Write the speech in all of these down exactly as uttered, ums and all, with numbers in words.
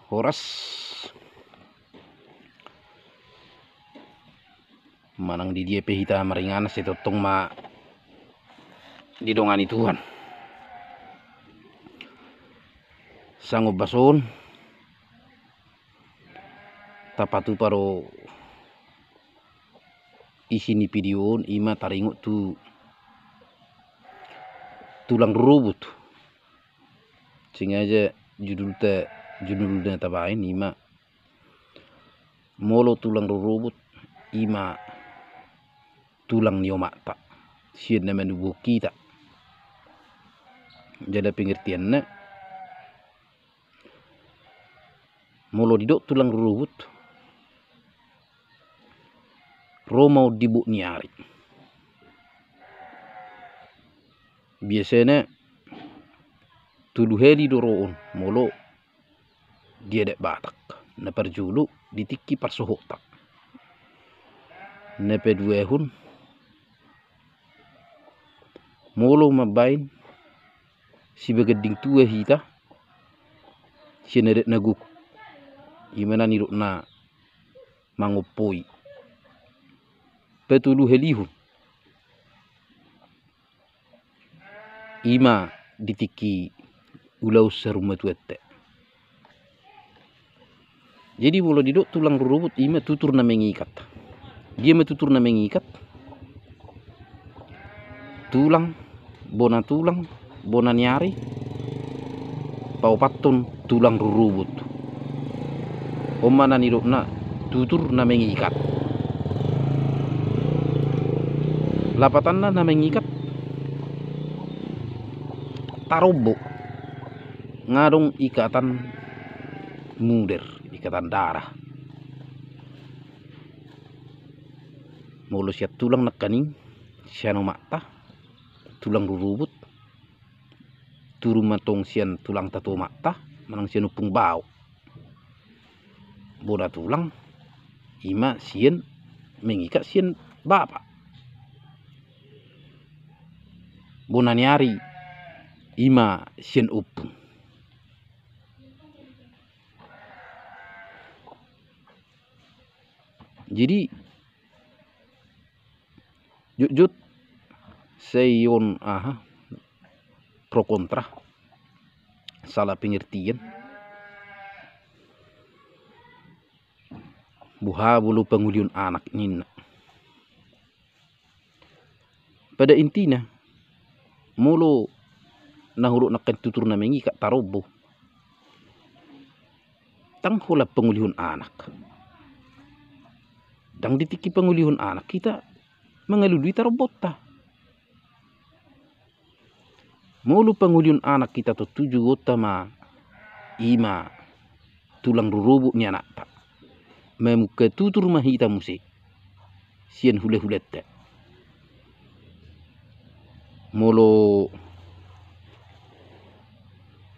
Horas. Manang di dia pe hita maringanan, sai tongtong ma didongani Tuhan. Sangombas on tapatupa do isi ni video on, ima taringot tu tulang rurubut. Sengaja judulta, judulna tabaen ima molo tulang rurubut ima tulang ni omakta sian na manubuhon hita. Jala pengertianna, molo didok tulang rurubut, ro ma on di bot ni ari. Biasana tolu hali do ro on molo di adat Batak. Na parjolo di tingki parsohotta. Na paduahon, molo mambaen sibaganding tua hita sian adat na gok, ima na nidokna mangompoi. Patoluhalihon, ima di tingki ulaon saurmatuanta. Jadi molo didok tulang rurubut, ima tutur na mengikat. Dia ma tutur na mengikat? Tulang, bona tulang, bona ni ari, paopathon tulang rurubut. On ma na nidokna tutur na mengikat. Lapatanna na mengikat, tarombo, nga adong ikatan muder, ikatan darah. Molo sian tulang nangkaning, sian omakta, tulang rurubut, turun ma tong sian tulangta tu omakta, manang sian ompung bao. Bona tulang, ima sian, mengikat sian bapa. Bona ni ari, ima sian ompung. Jadi jotjot sai on, aha, pro kontra, salah pengertian. Boha molo pangolihon anak ninna. Pada intina, molo na hudok nangkin tutur na mengikat, tarombo, ndang holan pangolihon anak. Ndang di tingki pangolihon anak hita mangalului tarombonta. Molo pangolihon anak hita, tontu jouonta ma ima tulang rurubut ni anakta. Mamungka tutur ma hita muse sian hulahulanta. Molo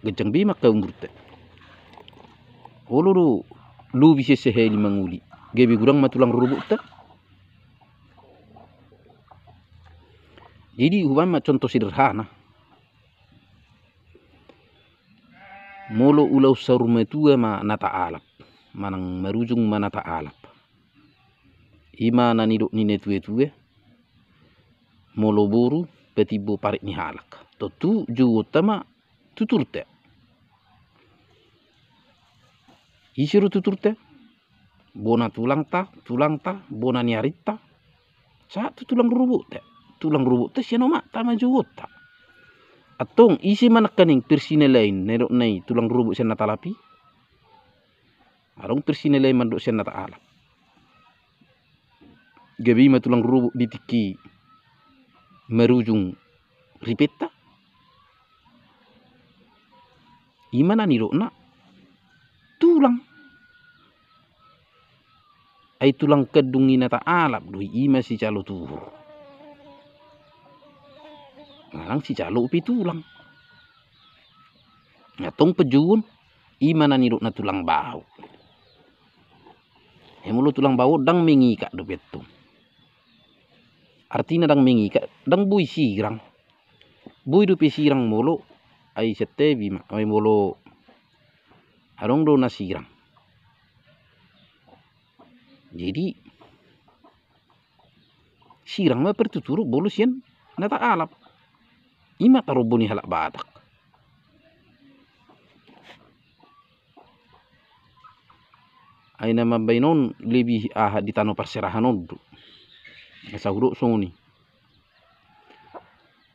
ganjang be ma angka umurta, olo do lobi sian sahali mangoli, gabe godang ma tulang rurubutta. Jadi hubaen ma contoh sederhana. Molo ulaon saur matua ma na taalap, manang marujung ma na taalap, ima na nidok ni natuatua, molo boru patimbo parik ni halak, tontu jouonta ma tuturta. Ise do tuturta? Bona tulangta, tulangta, bona ni arinta, sahat tu tulang rurubutta. Tulang rurubutta sian omakta ma jouonta. Antong ise ma nangkaning versi na lain na nidokna i tulang rurubut sian na taalap i? Adong versi na lain mandok sian na taalap. Gabe ima tulang rurubut di tingki marujung ripenta. Ima na nidokna tulang. Ai tulang kandung ni na taalap do i, ima sijalo tuhor, manang sijalo upa tulang. Antong panjouon, ima na nidokna tulang bao. Ai molo tulang bao ndang mengikat dope antong. Artina ndang mengikat, ndang boi sirang. Boi dope sirang molo, ai santabi ma, ai molo adong do na sirang. Jadi sirang ma partuturon molo sian na taalap. I ma tarombo ni halak Batak. Ai na mambaen on lebih aha di tano parserahan on do. Asa hudok songon i.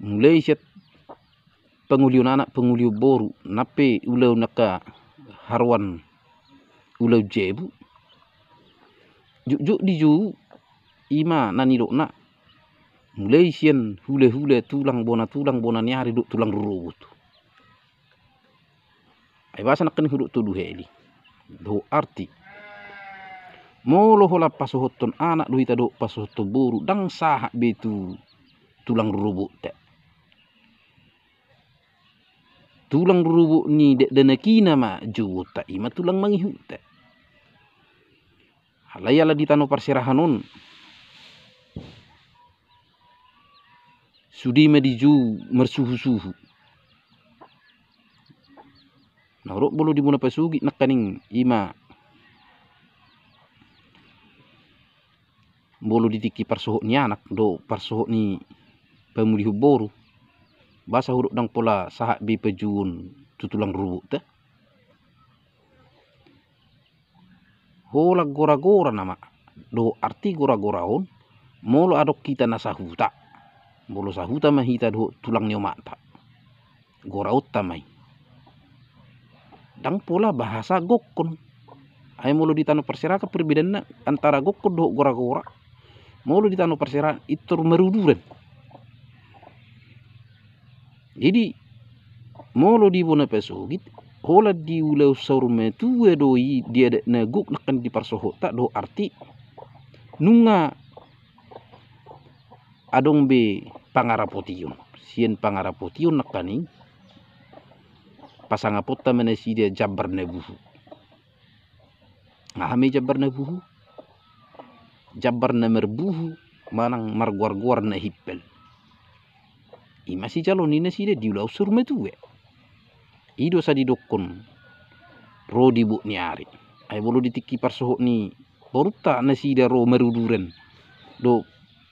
Mulai sian pangolion anak, pangolion boru, nang pe ulaon angka haroan ulaon jabu. Jotjot di jou i ma na nidokna. Mulai sian hulahula, tulang, bona tulang, bona ni ari dohot tulang rorobot. Ai boasa nangkin hudok tolu hali. Dohot arti. Molo holan pasohothon anak do hita dohot pasohothon boru, ndang sahat be tu tulang rorobotta. Tulang rorobot ni dakdanak i nama jouonta, i ma tulang mangihutta. Alai ala di tano parserahan on, sude ma di jou marsuhusuhu. Na hudok molo di bona pasogit nangkaning i ma molo di tingki parsohot ni anak dohot parsohot ni pamulihon boru. Boasa hudok ndang pola sahat be pajouon tu tulang rorobotta. Holan goragora nama dohot arti goragora on. Molo adong hita na sahuta, molo sahuta ma hita dohot tulang ni omakta, goraonta ma i. Ndang pola bahasa gokkon. Ai molo di tano parserahan kan perbedaanna antara gokkon dohot goragora. Molo di tano parserahan pintor maruduran. Jadi molo di bona pasogit, holan di ulaon saur matua do i di adat na gok nangkin di parsohotta, dohot arti nunga adong be pangarapotion. Sian pangarapotion nangkaning pasangaponta ma nasida jambar na buhu. Aha ma i jambar na buhu? Jambar na marbuhu manang margoargoar na himpal. I ma sijalo ni nasida di ulaon saur matua. I do asa didokkon ro di bot ni ari. Ai molo di tingki parsohot ni borunta nasida ro maruduran dohot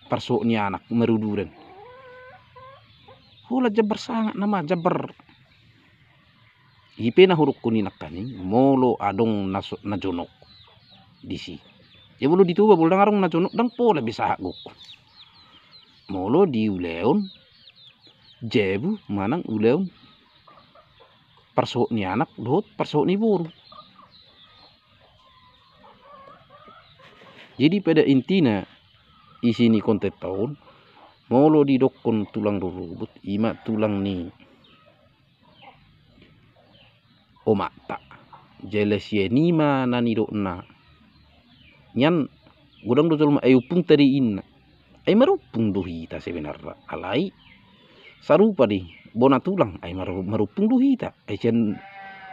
parsohot ni anak maruduran, holan jambar sangap nama, jambar. I pe na hudokkon i nangkaning molo adong na so-, na jonok disi. Ia molo di Toba molo ndang adong na jonok, ndang pola be sahat gokkon. Molo di ulaon jabu manang ulaon parsohot ni anak dohot parsohot ni boru. Jadi pada intina isi ni kontenta on, molo didokkon tulang rorobot, i ma tulang ni omakta. Jala sian i ma na nidokna. Nian godang do jolma, ai ompungta do i inna. Ai marompung do hita sebenarna. Alai sarupa do i, bona tulang, ai mar-, marompung do hita. Ai sian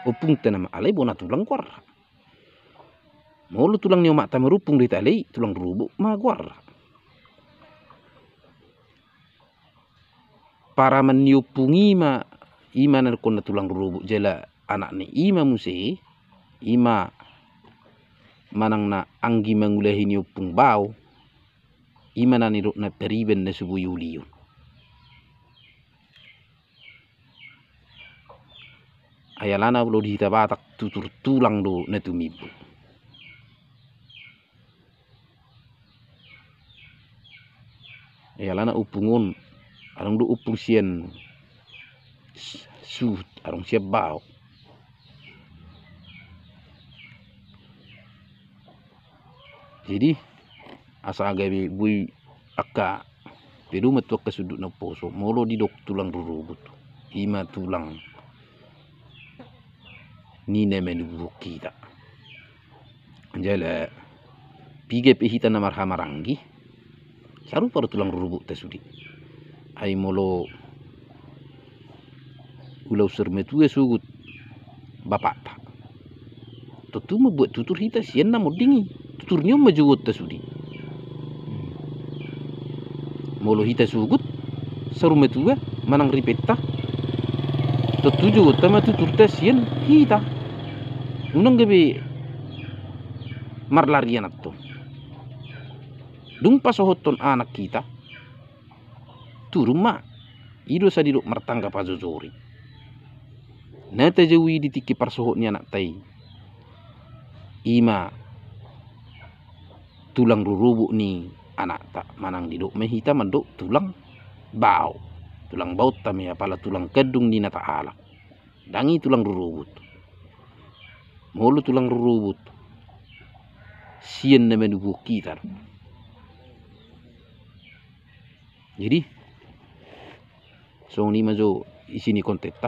ompungta nama, alai bona tulang goarna. Molo tulang ni omakta marompung do hita, alai tulang rorobot ma goarna. Paraman ni ompung i ma, i ma na nidokna tulang rorobot, jala anak ni i ma muse, i ma manang na anggi mangulahi ni ompung bao, i ma na nidokna pariban na so boi ulion. Ai alana molo di hita Batak tutur tulang do na tumimbo. Ai alana ompung on, adong do ompung sian s-, suhut, adong sian bao. Jadi asa gabe boi angka pedoman tu angka sundut na poso, molo didok tulang rorobot, i ma tulang ni na manubuhon hita. Jala piga pe hita na marhahamaranggi, sarupa do tulang rorobotta sude. Ai molo ulaon saur matua sogot bapakta, tontu mambuat tutur hita sian na monding i. Tutur ni on ma jouonta sude. Molo hita sogot saur matua manang ripenta, tontu jouonta ma tuturta sian hita. Unang gabe marlarian antong. Dung pasohothon anak hita, turun ma. I do sai didok martangga pajojori. Na tajaui di tingki parsohot ni anakta i, i ma tulang rorobot ni anakta, manang didok ma hita mandok tulang bao. Tulang baonta ma i, apala tulang kandung ni na taalap. Ndang i tulang rorobot. Molo tulang rorobot, sian na manubuhon hita do. Jadi songon i ma jo isi ni kontenta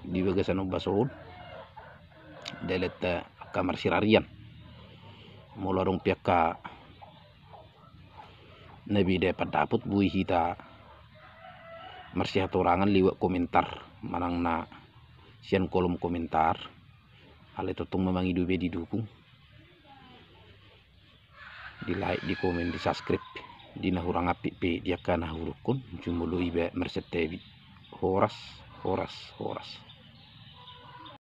di bagasan ombas on. Dalan ta angka marsirarian. Molo adong pe angka na beda pandapot, boi hita marsihatorangan lewat komentar manang na sian kolom komentar. Alai tongtong ma mangido be didukung, di like, di komen, di subscribe, di na hurang apik pe di angka na hudokkon, jumolo iba marsantabi. Horas, horas, horas.